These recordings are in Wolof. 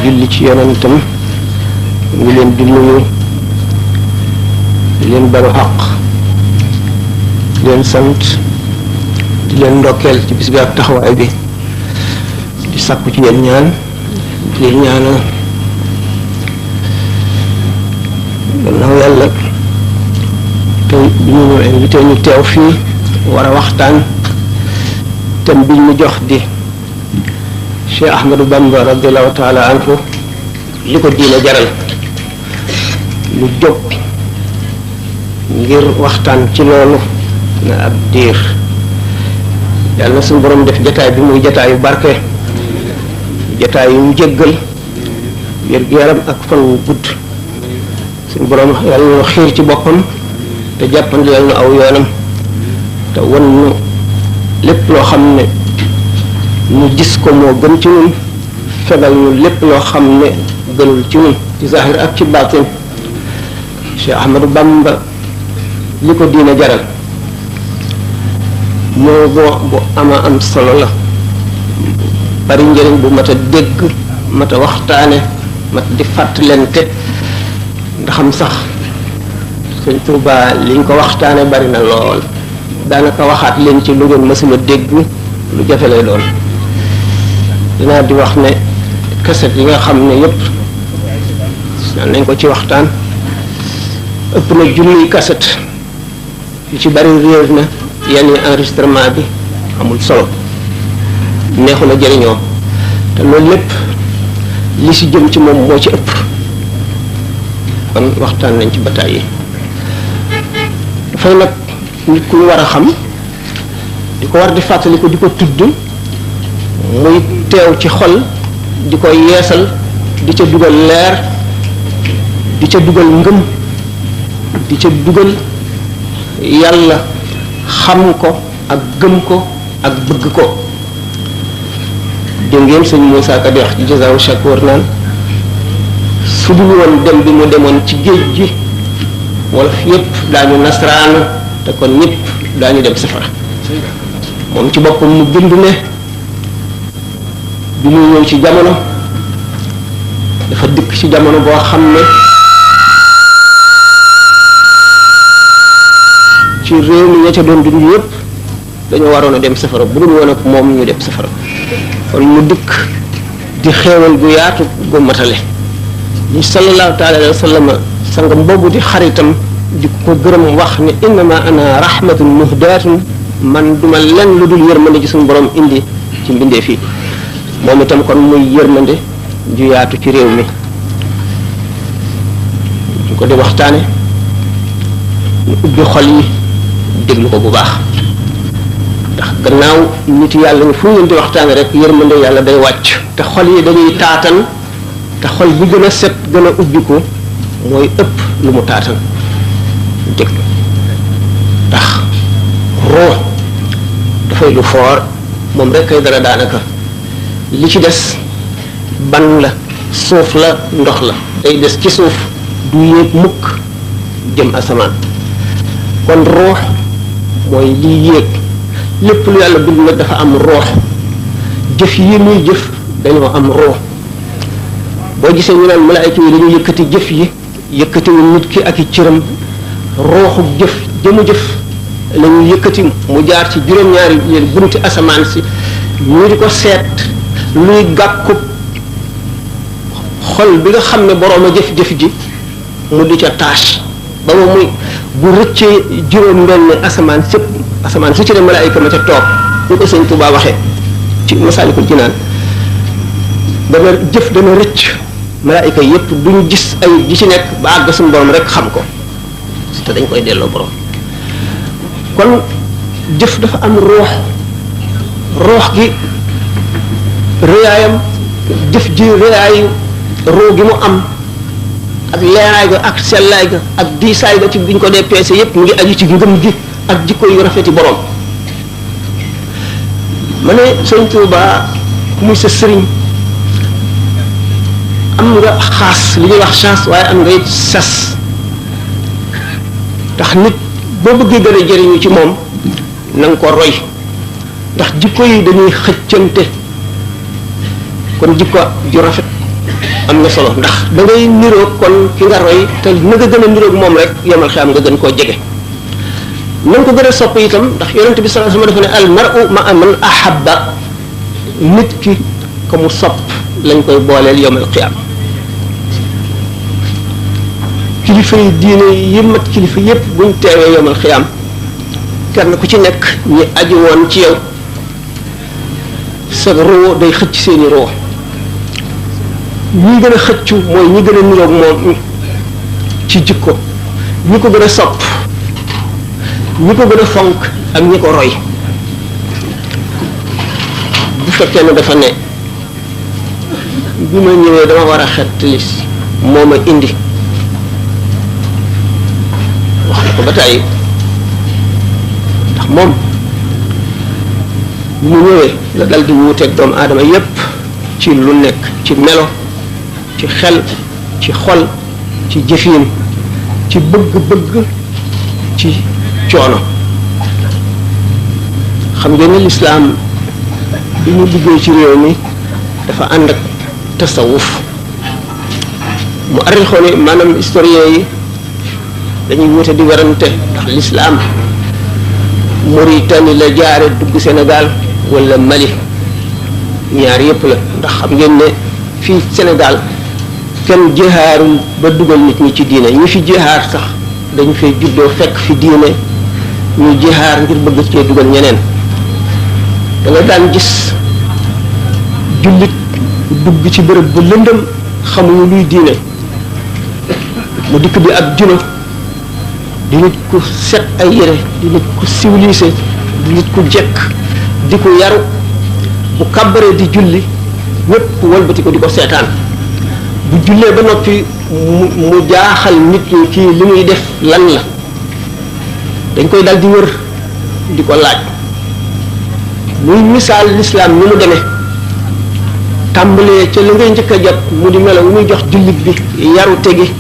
julli ci yonentam ngi leen di nuyu di leen balu àq di leen sant di leen ndokkeel ci bis bi ak taxawaay bi di sàkku ci yéen ñaan di leen ñaanal gannaaw yàlla tey bi ñu invité ñu teew fii war a waxtaan thème bi ñu jox di Cheikh Ahmadou Bamba radiallahu taala anhu li ko diine jaral lu jóg ngir waxtaan ci loolu na ab diir yàlla na suñu borom def jataay bi muy jataayu barke jataay yu mu jéggal wér-gu-yaram ak fan wu gudd suñu borom yàlla na xiir ci boppam te jàppandi yàlla na aw yoonam te wan nu lépp loo xam ne ñu gis ko moo gën ci ñun fegal ñu lépp loo xam ne gënul ci ñun ci zahir ak ci baatin Cheikh Ahmadou Bamba li ko diine jaral moo bu ama am solo la bari njëriñ bu mat a dégg mat a waxtaane mat di fàttalente ndaxam sax Sëñ Tuubaa liñ ko waxtaane bari na lool daanaka waxaat leen ci lu ngeen mësula dégg lu jafe lay doon dinaa di wax ne kaset yi nga xam ne yépp nañ ko ci waxtaan ëpp na junniy kaset yu ci bari réer na yenn enregistrement bi amul solo neexu na jëriñoo te loolu lépp li ci jëm ci moom moo ci ëpp kon waxtaan nañ ci bataay yi dafay nag nit ku war a xam di ko war di fàttali ko di ko tudd muy teew ci xol di ko yeesal di ca dugal leer di ca dugal ngëm di ca dugal yàlla xam ko ak gëm ko ak bëgg ko dégg ngeen sëñ Moussa Ka di wax ci Jazaawu Shakoor naan su dul woon dem bi mu demoon ci géej gi wala yépp daañu nasraanu te kon ñëpp daañu dem safara moom ci boppam mu bind ne bi muy ñëw ci jamono dafa dikk ci jamono boo xam ne ci réew mi ña ca doon dund yëpp dañoo waroon a dem safara bu dul woon ak moom ñu dem safara kon mu dikk di xeewal gu yaatu gu matale ñu sallallahu taala alayhi wa sallam sangam boobu di xaritam di ko gërëm wax ne innama ana rahmatun muhdatun man duma lenn lu dul yërmande ci suñu borom indi ci mbindee fii moom itam kon muy yërmande ju yaatu ci réew mi ñu ko di waxtaane ñu ubbi xol yi déglu ko bu baax ndax gannaaw nit yàlla ñu fu ñu di waxtaane rek yërmande yàlla day wàcc te xol yi dañuy taatan te xol bi gën a set gën a ubbiku mooy ëpp lu mu taatan déglu ndax ruux dafay lu foor moom rek kay dara daanaka li ci des ban la suuf la ndox la day des ci suuf du yéeg mukk jëm asamaan kon ruux mooy liy yéeg lépp lu yàlla bind nag dafa am ruux jëf yi muy jëf dañoo am ruux boo gisee ñu naan malaayka yi dañu yëkkati jëf yi yëkkatiwul nit ki ak i cëram ruuxu jëf jëmu jëf la ñu yëkkati mu jaar ci juróom-ñaari yéen bunti asamaan si ñu di ko seet luy gàkku xol bi nga xam ne boroom a jëf-jëf ji mu di ca tâche ba ma muy bu rëccee juróom-benn asamaan sëpp asamaan su ci ne malaayka ma ca toog ñu ko Sëñ Tuubaa waxee ci Masaalikul Jinaan dana jëf dana rëcc malaayka yépp duñu gis ay ji ci nekk ba àgg suñu borom rek xam ko te dañ koy delloo borom kon jëf dafa am ruux gi rëyaayam jëf ji rëyaayu ruu gi mu am ak leeraay ga ak sellaay ga ak diisaay ga ci biñ ko dee peese yépp mu ngi aju ci ngëm gi ak jikko yu rafeti borom ma ne Sëñ Tuubaa muy sa sëriñ am nga xaas li ñuy wax chance waaye am nga it sas ndax nit boo bëggee gën a jëriñu ci moom na nga ko roy ndax jikko yi dañuy xëccante kon jikko ju rafet am na solo ndax da ngay niroog kon ki nga roy te na nga gën a niroog moom rek yomal xiyaam nga gën koo jege na nga ko gën a sopp itam ndax yonent bi sallallahu alayhi wasallam dafa ne al mar'u ma'a man ahabba nit ki ko mu sopp lañ koy booleel yomal xiyaam kilifa yi diine yi mat kilifa yépp buñ teewee yomal xiyaam kenn ku ci nekk ñi aju woon ci yow sa roo day xëcc seeni roo ñi gën a xëccu mooy ñi gën a niroog moom ci jikko ñi ko gën a sopp ñi ko gën a fonk ak ñi ko roy bu fekkee ne dafa ne bi ma ñëwee dama war a xettali moo ma indi wax na ko ba tàyyi ndax moom bi mu ñëwee la dal di wuuteeg doomu aadama yépp ci lu nekk ci melo ci xel ci xol ci jëfin ci bëgg-bëgg ci coono xam ngeen ne lislaam bi mu duggee ci réew mi dafa ànd ak tasawuf mu arrixoo ni maanaam historien yi dañuy wute di werante ndax lislaam Mauritanie la jaare dugg Sénégal wala Mali ñaar yépp la ndax xam ngeen ne fii Sénégal kenn jihaarul ba dugal nit ñi ci diine ñi fi jihaar sax dañu fay juddoo fekk fi diine ñu jihaar ngir bëgg cee dugal ñeneen da nga daan gis jullit dugg ci bërëb bu lëndëm xamuñu luy diine mu dikk bi ab juno di nit ku set ay yére di nit ku civilisé di nit ku jekk di ko yaru bu kàbbaree di julli ñépp walbati ko di ko seetaan bu jullee ba noppi mu jaaxal nit ñi kii li muy def lan la dañ koy dal di wër di ko laaj muy misaal lislaam ni mu demee tàmbalee ca li ngay njëkk a jot mu di melo muy jox jullit bi yaru tegi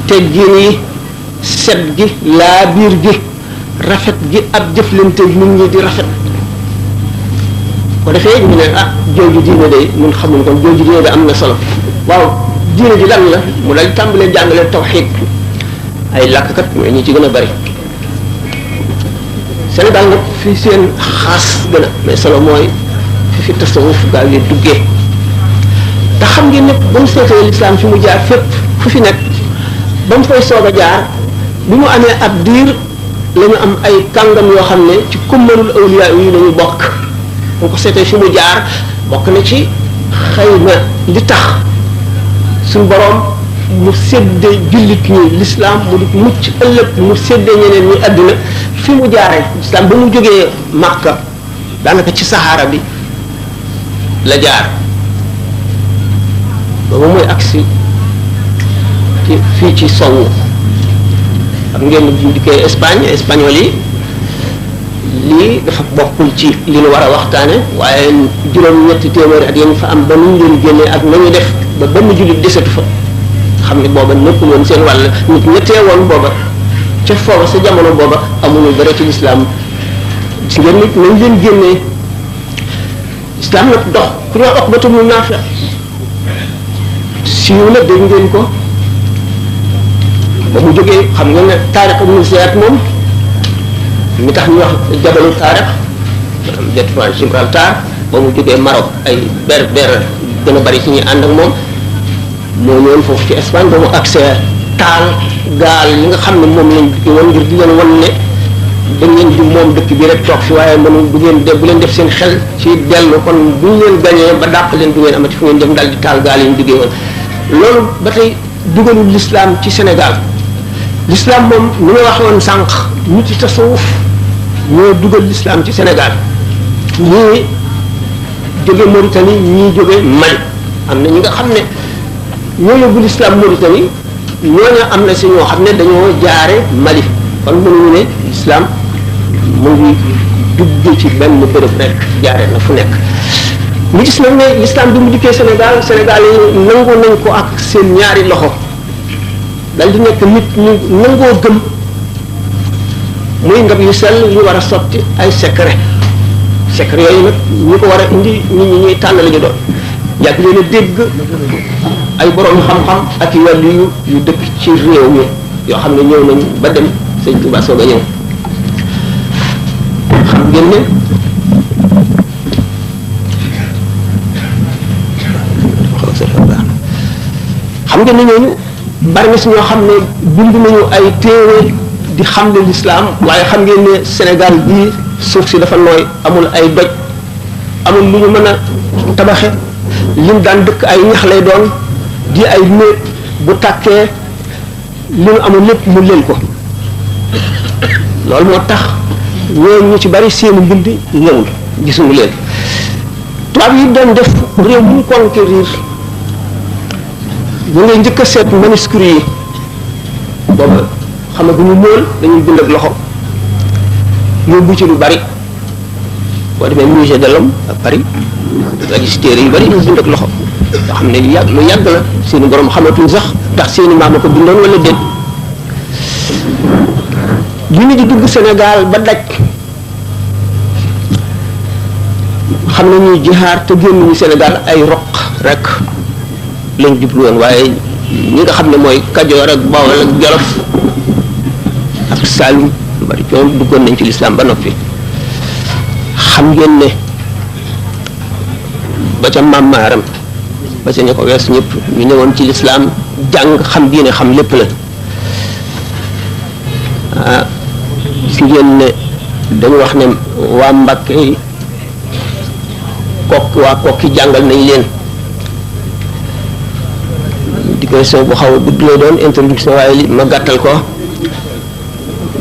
teggin yi set gi laa biir gi rafet gi ab jëflante nit ñi di rafet ko defee ñu ne ah jooju diine day ñun xamuñ kon jooju diine de am na solo waaw diine ji lan la mu dal tàmbalee jàngale tawxiid ay làkkat mooy ñi ci gën a bari Sénégal nag fi seen xaas gën a mais solo mooy fi tasawuf gaaw yi duggee te xam ngeen ne ba mu seetee lislaam fi mu jaar fépp fu fi nekk ba mu fay soog a jaar bi mu amee ab diir la ñu am ay kàngam yoo xam ne ci kummalul awliya yi la ñu bokk bu ko seetee fi mu jaar bokk na ci xëy na li tax suñu boroom mu sédde jullit ñi lislaam mu di mucc ëllëg mu sédde ñeneen ñi àdduna fi mu jaaree lislaam ba mu jógee Makka daanaka ci Sahara bi la jaar booba mooy agsi ci fii ci sowu xam ngeen bu dikkee Espagne espagnol yi lii dafa bokkul ci li ñu war a waxtaane waaye juróom-ñetti téeméeri at yéen fa am ba nu ñu leen génnee ak nañu def ba benn jullit desatu fa xam ne booba nekkul woon seen wàll nit ñettee woon booba ca foofa sa jamono booba amuñu dara ci lislaam gis ngeen nit nañ leen génnee lislaam nag dox ku ñoo wax ba tamul naafi siiw na dégg ngeen ko ba mu jógee xam nga ne taarix ibn Ziyad moom mi tax ñu wax jabalu taarix maanaam détroit Gibraltar ba mu jógee Maroc ay berber gën a bari ci ñuy ànd ak moom moo ñëwoon foofu ci Espagne ba mu accès taal gaal yi nga xam ne moom lañ woon ngir di leen wan ne da ngeen di moom dëkk bi rek toog fi waaye mënu bu ngeen bu leen def seen xel ci dellu kon bu ñu leen gañee ba dàq leen du ngeen amati fu ngeen dem daal di taal gaal yi ñu duggee woon loolu ba tey dugalul l'islam ci Sénégal l'islam moom ni nga waxee woon sànq nit ci tasawuf ñoo dugal l'islam ci Sénégal ñii jóge Mauritanie ñii jóge Mali am na ñi nga xam ne ñoo yóbbu l'islam Mauritanie ñooñu am na si ñoo xam ne dañoo jaare Mali kon mënuñu ne l'islam mu ngi dugg ci benn bërëb rek jaare na fu nekk ñu gis nag ne l'islam bi mu dikkee Sénégal Sénégal yi nangoo nañ ko ak seen ñaari loxo dal di nekk nit ñu nangoo gëm muy ngab yu sell yu war a sotti ay secret yooyu nag ñu ko war a indi nit ñi ñuy tànn la ñu doon yàgg leen a dégg ay borom xam-xam ak wàllu yu dëkk ci réew mi yoo xam ne ñëw nañ ba dem sëñ Tuubaa soog a ñëw. xam ngeen ne ñooñu bari na si ñoo xam ne bind nañu ay téere di xam ne lislaam waaye xam ngeen ne Sénégal bii suuf si dafa nooy amul ay doj amul lu ñu mën a tabaxe lim daan dëkk ay ñax lay doon di ay néeg bu tàkkee li mu amul lépp mu leen ko loolu moo tax ñooñu ñu ci bari seeni mbind ñëwul gisuñu leen tubaab yi doon def réew mu conquérir ñu ngay njëkk a seet manuscrits yi booba xamaguñu mool dañuy bind ak loxo yóbbu ci lu bari boo demee musée de l'homme à Paris nga gis téere yu bari ñu bind ak loxo nga xam ne lu yàgg la seeni borom xamatuñ sax ndax seeni maam a ko bindoon wala déet bi ñu di dugg Sénégal ba daj xam nañuy jihaar te génnuñu Sénégal ay roq rek lañ jublu woon waaye ñi nga xam ne mooy Kajoor ak Bawol ak Jolof ak Saalum bari ñoom duggoon nañ ci lislaam ba noppi. xam ngeen ne ba ca Maam Maaram ba ca ña ko wees ñëpp ñu newoon ci lislaam jàng xam diine xam lépp la ah si ngeen ne dañu wax ne waa Mbàkke yi waa Kokki jàngal nañ leen di koy soo bu xaw a gudd lay doon introduction waaye li ma gàttal ko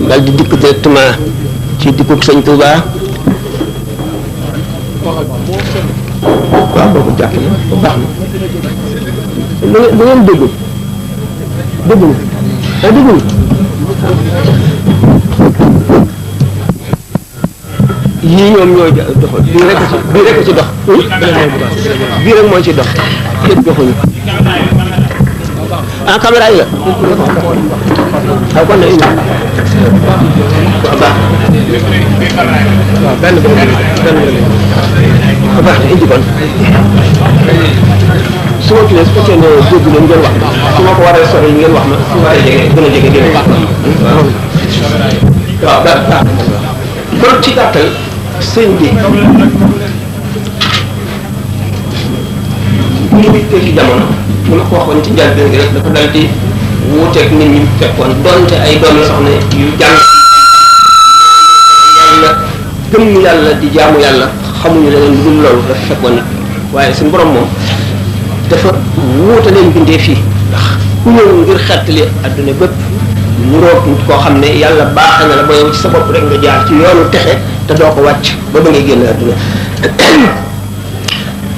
dal di dikk directement ci dikkug Sëñ Tuubaa waaw boobu jàpp na baax na da ngeen dégg yii ñoom ñoo dox bii rek ci dox bii rek moo ci dox yëpp doxuñu ah caméra yi la kon na indi waaw baax waaw benn baax na indi kon su ma tuddee su fekkee ne dégg leen ngeen wax su ma ko waree sori ngeen wax ma su ma waree jege gën a jege ngeen wax waaw baax kon ci gàttal sëñ bi ñu ngi tekki jamono mu la ko waxoon ci njëlbéen gi rek dafa dal di wuuteeg nit ñi fekkoon donte ay doomi soxna yu jàng yàlla gëm yàlla di jaamu yàlla xamuñu leneen lu dul loolu dafa fekkoon nit waaye suñu borom moom dafa wuute leen bindee fii ndax ku ñëw ngir xettali adduna bépp ñu roog koo xam ne yàlla baax na la ba yow ci sa bopp rek nga jaar ci yoonu texe te doo ko wàcc ba ba ngay génn adduna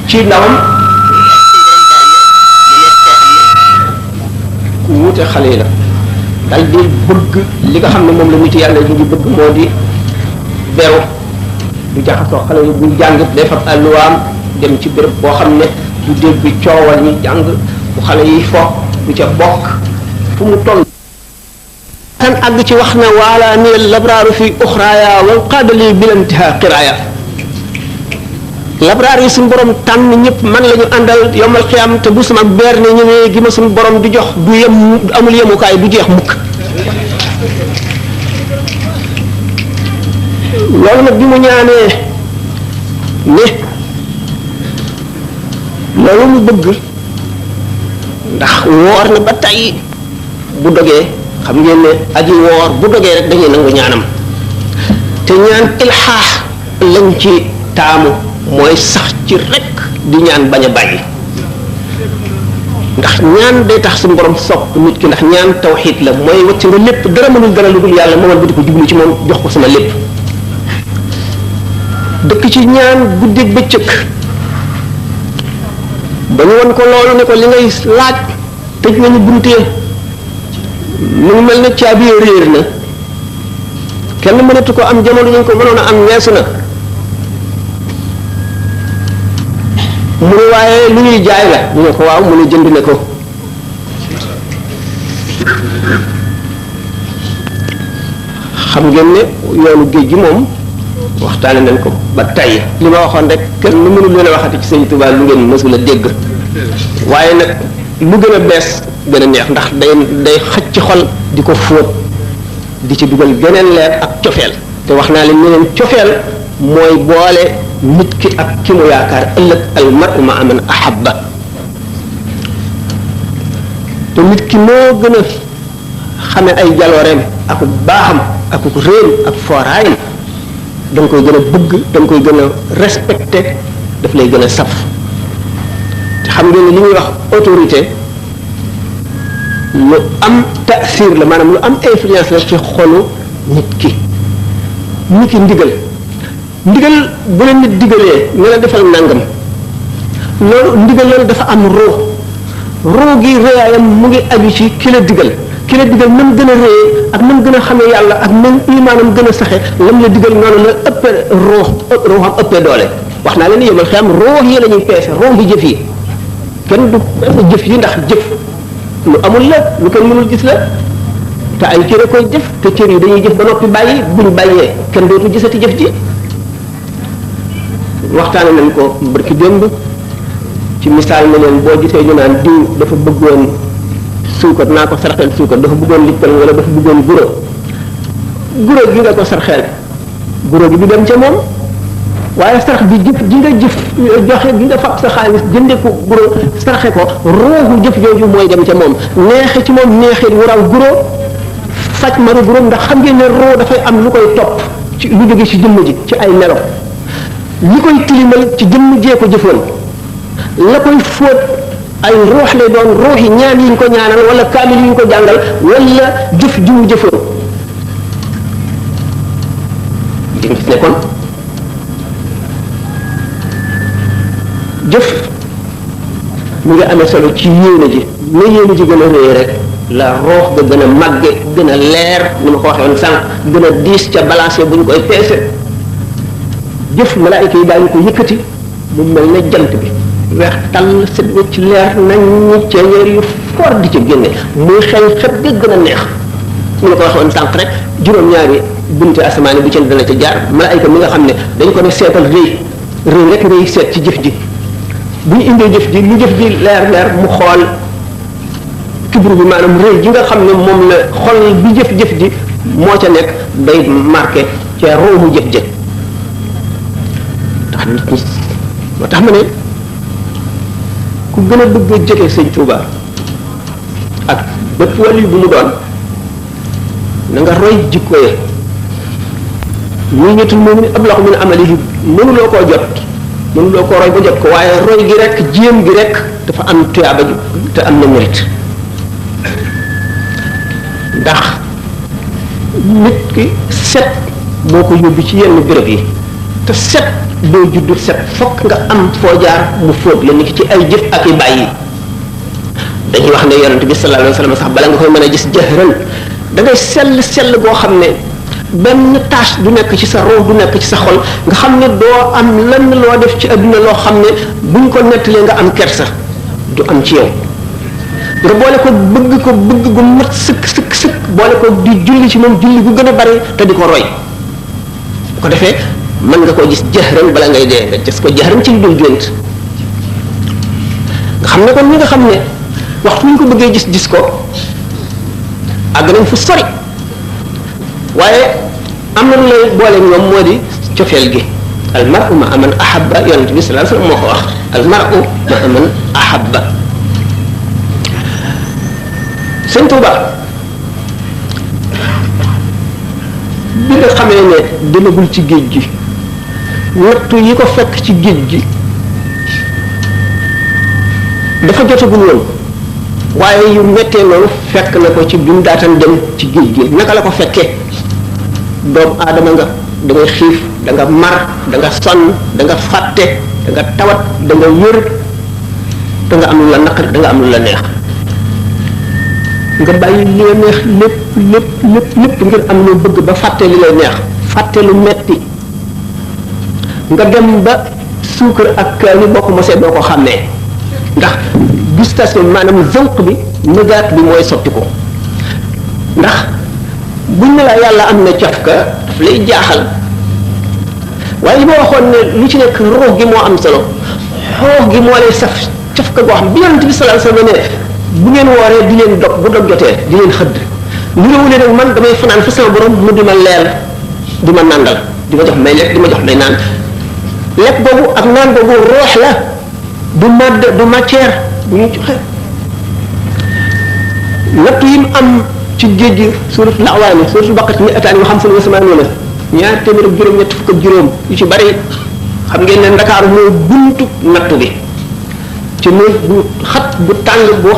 ci ndawam ku wuute xale yi la dal di bëgg li nga xam ne moom la nit yàlla ñu ngi bëgg moo di beru du jaxasoo xale yi buy jàng day fab àlluwaam dem ci béréb boo xam ne du dégg coowal ñi jàng bu xale yi fo du ca bokk fu mu toll kan àgg ci wax na waala ni labraaru fi uxraaya wal qaadali bilantiha qiraaya labraar yi suñu borom tànn ñëpp man la ñu àndal yomal xiyam te bu sama beer ne ñëwee gi ma suñu borom di jox du yem amul yemukaay du jeex mukk loolu nag bi mu ñaanee ne loolu mu bëgg ndax woor na ba tey bu dogee xam ngeen ne aji woor bu dogee rek dañuy nangu ñaanam te ñaan ilxaax lañ ci taamu mooy sax ci rek di ñaan bañ a bàyyi ndax ñaan day tax suñu borom sopp nit ki ndax ñaan tawxiid la mooy wacc nga lépp dara mënul dara lu dul yàlla moomal ba di ko jublu ci moom jox ko sama lépp dëkk ci ñaan guddeeg bëccëg ba ñu won ko loolu ne ko li ngay laaj tëj nañu buntee mu ngi mel ne caabi réer na kenn mënatu ko am jamono ñu ko mënoon a am weesu na mu ne waaye lu ñuy jaay la ñu ne ko waaw mu ne jënd ne ko xam ngeen ne yoonu géej gi moom waxtaane nañ ko ba tey li ma waxoon rek kenn nu mënul leen a waxati ci Sëñ Tuubaa lu ngeen mësul a dégg waaye nag lu gën a bees gën a neex ndax day xëcc ci xol di ko fóot di ci dugal geneen leer ak cofeel te wax naa leen ne leen cofeel mooy boole nit ki ak ki mu yaakaar ëllëg al mar'u ma'a man ahabba te nit ki moo gën a xame ay jalooreem ak baaxam ak réem ak fooraayam da nga koy gën a bëgg da nga koy gën a respecté daf lay gën a saf te xam ngeen ne li ñuy wax autorité lu am taasir la maanaam lu am influence la ci xolu nit ki ndigal bu la nit digalee ne la defal nangam loolu ndigal loolu dafa am roo gi réyaayam mu ngi aju ci ki la digal nam gën a réyee ak nam gën a xamee yàlla ak nam imaanam gën a saxe lam la digal noonu la ëppee ruuxam ëppee doole wax naa leen ni yëmal xiyam ruux yi la ñuy peese ruux yi jëf yi kenn du jëf yi ndax jëf lu amul la lu kenn mënul gis la te ay cër koy jëf te cër yi dañuy jëf ba noppi bàyyi buñ bàyyee kenn dootu gisati jëf ji waxtaane nañ ko barki démb ci misaal ne leen boo gisee ñu naan diw dafa bëggoon suukar naa ko sarxeel suukar dafa bëggoon lippal wala dafa bëggoon guro gi nga ko sarxeel guro gi du dem ca moom waaye sarax bi jëf ji nga jëf joxe gi nga fab sa xaalis jënde ko guro sarxe ko rooxu jëf jooju mooy dem ca moom neexe ci moom neexit wu raw guro faj maru guro ndax xam ngeen ne roo dafay am lu koy topp ci lu jóge ci jëmm ji ci ay melo li koy tilimal ci jëmm jee ko jëfoon la koy fóot ay ruux lay doon ruux yi ñaan yi ñu ko ñaanal wala kaamil yi ñu ko jàngal wala jëf ji mu jëfoon di nga gis ne kon jëf mu ngi amee solo ci yéene ji ne yéene ji gën a réy rek la roox ga gën a màgge gën a leer ni ma ko waxee woon sànq gën a diis ca balancé bu ñu koy peese jëf malaayika yi daañu ko yëkkati mu mel ne jant bi weex tàll set wecc leer nañ ceeñeer yu fort di ca génne muy xeeñ xet ga gën a neex ni ma ko waxee woon sànq rek juróom-ñaari bunte asamaan bu ci dana ca jaar malaayika mi nga xam ne dañ ko ne seetal rëy rek ngay seet ci jëf ji bu ñu indee jëf ji lu jëf ji leer mu xool kibru bi maanaam rëy ji nga xam ne moom la xol bi jëf ji moo ca nekk day marqué ca roomu jëf jëf ndax nit ñi moo tax ma ne ku gën a bëgg a jege Sëñ Tuuba ak bépp wàllu bu mu doon na nga roy jikko ya muy ñetul moom ni ab loxo min amalihi mënuloo koo jot mënuloo koo roy ba jot ko waaye roy gi rek jéem gi rek dafa am tuyaaba ji te am na mérite ndax nit ki set moo ko yóbbu ci yenn béréb yi te set doo juddu set fokk nga am foo jaar mu fóot la nit ki ci ay jëf ak i bàyyi dañuy wax ne yonent bi sallallahu alayhi wa sallam sax bala nga koy mën a gis jëhran da ngay sell goo xam ne benn tâche du nekk ci sa roo du nekk ci sa xol nga xam ne doo am lenn loo def ci adduna loo xam ne buñ ko nettalee nga am kersa du am ci yow nga boole ko bëgg gu mat sëkk boole ko di julli ci moom julli gu gën a bari te di ko roy bu ko defee mën nga koo gis jëhran bala ngay dee nga gis ko jëhran ci dul gént nga xam ne kon ñi nga xam ne waxtu ñu ko bëggee gis ko àgg nañ fu sori waaye am na lu lay boole ñoom moo di cofeel gi al mar'u ma'a man ahabba yonent bi sallallahu alayhi wasallam moo ko wax al mar'u ma'a man ahabba Sëñ Tuuba bi nga xamee ne demagul ci géej gi nattu yi ko fekk ci géej gi dafa jotagul woon waaye yu mettee noonu fekk na ko ci bi mu daataan dem ci géej gi naka la ko fekkee doomu aadama nga da nga xiif da nga mar da nga sonn da nga fàtte da nga tawat da nga wér da nga am lu la naqar da nga am lu la neex nga bàyyi li la neex lépp ngir am loo bëgg ba fàtte li lay neex fàtte lu metti nga dem ba suukar ak kaani boo ko mosee doo ko xàmmee ndax gustation maanaam zawq bi nëgaat bi mooy sotti ko ndax buñ ne la yàlla am na cafka daf lay jaaxal waaye li ma waxoon ne lu ci nekk ruux gi moo am solo ruux gi moo lay saf caf ka goo xam bi yonent bi sallallahu alayhi wasallam ne bu ngeen wooree di leen dog bu dog jotee di leen xëdd nirowu leen ak man damay fanaan fa sama borom mu di ma leel di ma nàndal di ma jox may lekk di ma jox may naan lekk boobu ak naan boobu ruux la du madd du matière bu ñu joxe nattu yi mu am ci géej gi suuratul A'waani suuratul Baqara mi ataani wa xamsuuna wa samaaniina ñaar téeméer ak juróom ñett fukk ak juróom yu ci bari xam ngeen ne Ndakaaru mooy buntu nattu bi ci néeg bu xat bu tàng bu